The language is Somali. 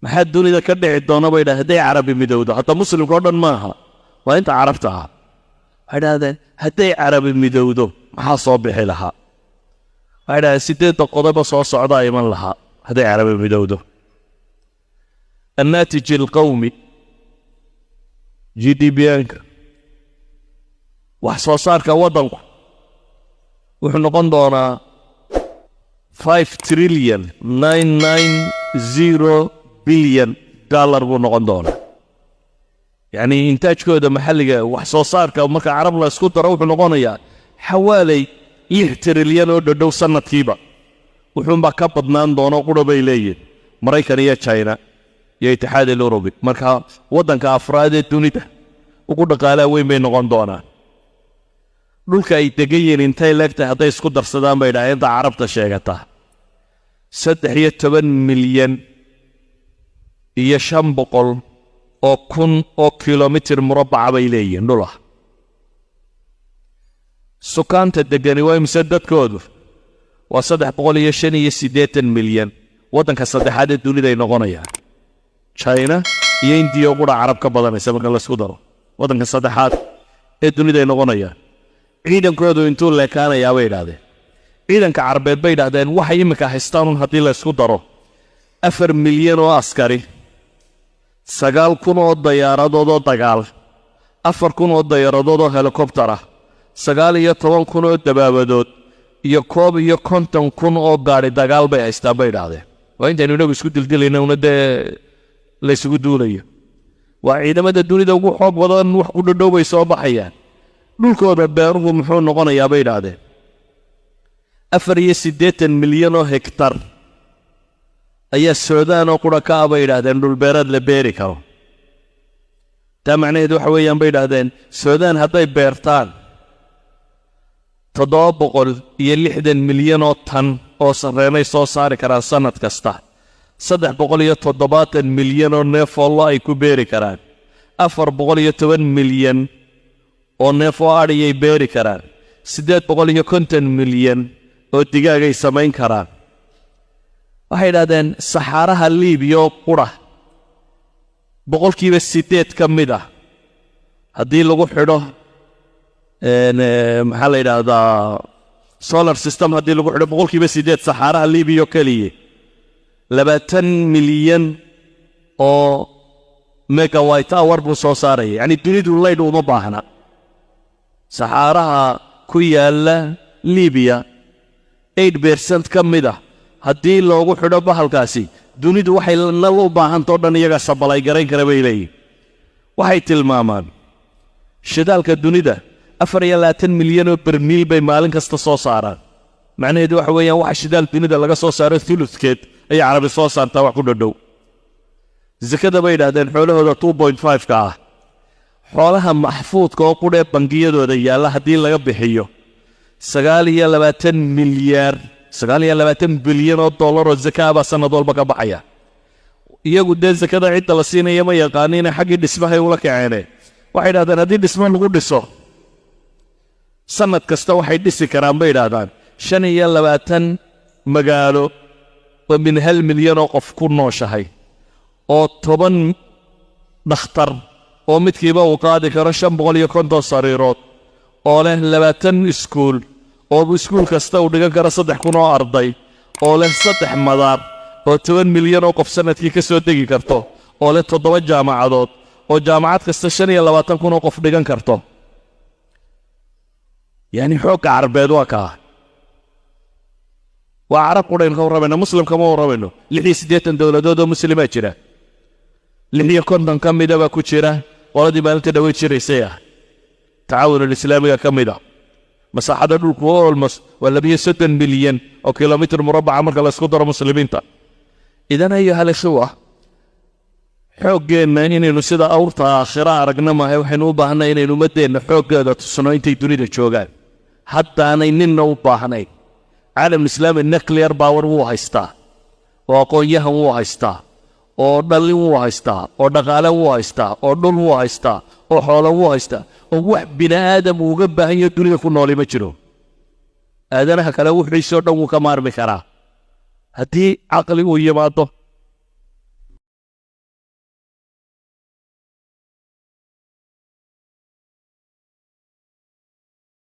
Maxaa dunida ka dhici doona, bay dhahdeen, hadday Carabi midowdo? Hadda Muslimka oo dhan maaha, waa inta Carabta ah. Waxay dhahdeen, hadday Carabi midowdo, maxaa soo bixi lahaa? Waxay dhahdeen, sideedda qodobo soo socdaa iman lahaa hadday Carabi midowdo. الناتج القومي, GDP-nka, wax soo saarka waddanku wuxuu noqon doonaa $5 trillion 990 billion buu noqon doonaa. Yacni intaajkooda maxalliga, wax soo saarka marka Carab la isku daro, wuxuu noqonayaa xawaalay 6 trilyan oo dhodhow sannadkiiba. Wuxuunbaa ka badnaan doono qura, bay leeyihin, Maraykan iyo China iyo Itixaad al Urubi. Marka waddanka afraad ee dunida ugu dhaqaalaa weyn bay noqon doonaan. Dhulka ay degan yihiin intay leegtahay hadday isku darsadaan, bay dhahay, inta Carabta sheegataa? 13 milyan iyo 500 oo kun oo kilomitir murabbaca bay leeyihiin dhul ah. Sukaanta degani waa imse? Dadkoodu waa 385 milyan. Waddanka saddexaad ee duniday noqonayaan. China iyo Indiya oo qura Carab ka badanaysa marka laysku daro. Waddanka saddexaad ee duniday noqonayaan. Ciidankoodu intuu leekaanayaa, bay idhahdeen? Ciidanka Carabeed, bay idhahdeen, waxay iminka haystaanun haddii laysku daro 4 milyan oo askari, 9,000 oo dayaaradood oo dagaal, 4,000 oo dayaaradood oo helikobtar ah, 19,000 oo dabaabadood iyo 51,000 oo gaadhi dagaal bay haystaan, bay idhaahdeen. Waa intaynu inagu isku dildilayna una dee laysugu duulayo. Waa ciidamada dunida ugu xoog badan wax ku dhadhow bay soo baxayaan. Dhulkooda beeruhu muxuu noqonayaa, bay idhaahdeen? 84 milyan oo hektar ayaa Suudaan oo qura ka ah, bay idhaahdeen, dhulbeereed la beeri karo. Taa macnaheedu waxa weeyaan, bay idhaahdeen, Suudaan hadday beertaan 760 milyan oo tan oo sarreenay soo saari karaan sannad kasta, 370 milyan oo neef oo lo ay ku beeri karaan, 410 milyan oo neef oo adhiyay beeri karaan, 850 milyan oo digaagay samayn karaan. Waxay idhahdeen, saxaaraha Liibiya oo qura 8% ka mid ah haddii lagu xidho, maxaa la yidhaahdaa, solar system, haddii lagu xidho 8% saxaaraha Liibiya oo keliya, 20 milyan oo megawatt hour buu soo saaraya. Yacni dunidu laydh uma baahna. Saxaaraha ku yaalla Liibiya 8% ka mid ah haddii loogu xidho bahalkaasi, dunidu waxay nal u baahantao dhan iyagaa supply garayn kara, bay leeyihin. Waxay tilmaamaan shidaalka dunida 24 milyan oo bermiil bay maalin kasta soo saaraan. Macnaheedu waxa weeyaan, waxa shidaal dunida laga soo saaro thuludkeed ayay Carabi soo saartaa wax ku dhadhow. Sakada, bay yidhahdeen, xoolahooda 2.5-ka ah, xoolaha maxfuudka oo qudhee bangiyadooda yaalla haddii laga bixiyo, 29 milyaar, 29 bilyan oo dollar oo zakaa baa sannad walba ka baxaya. Iyagu dee sakada cidda la siinaya ma yaqaaniine, xaggii dhismahay ula kaceene. Waxay idhahdeen, haddii dhismo lagu dhiso sannad kasta, waxay dhisi karaan, bay idhaahdaan, 25 magaalo oo min 1 milyan oo qof ku nooshahay, oo 10 dhakhtar oo midkiiba uu qaadi karo 550 sariirood, oo leh 20 iskuul oo iskuul kasta uu dhigan karo 3,000 oo arday, oo leh saddex madaar oo 10 milyan oo qof sannadkii ka soo degi karto, oo leh toddoba jaamacadood oo jaamacad kasta 25,000 oo qof dhigan karto. Yacni xoogga Carbeed waa kaa. Waa Carab qudhaynu ka warramayna, Muslimka ma warramayno. 86 dowladood oo Muslimaa jira, 56 ka mida baa ku jira qoladii maalinta dhawey jiraysay ah, Tacaawun Alislaamiga ka mid a. Masaaxada dhulku almost waa 32 milyan oo kilomitir murabbaca marka la isku daro Muslimiinta. إذن أيها الإخوة, xooggeenna inaynu sida awrta aakhira aragna maahay. Waxaynu u baahnay inaynu ummaddeenna xooggeeda tusno intay dunida joogaan, haddaanay ninna u baahnayn. Caalamul Islaami nuclear power wuu haystaa, oo aqoon-yahan wuu haystaa, oo dhallin wuu haystaa, oo dhaqaale wuu haystaa, oo dhul wuu haystaa, oo xoolo wuu haystaa, oo wax bini aadam uuga baahan yaho dunida ku nooli ma jiro. Aadanaha kale wuxiisoo dhan wuu ka maarmi karaa haddii caqli uu yimaado.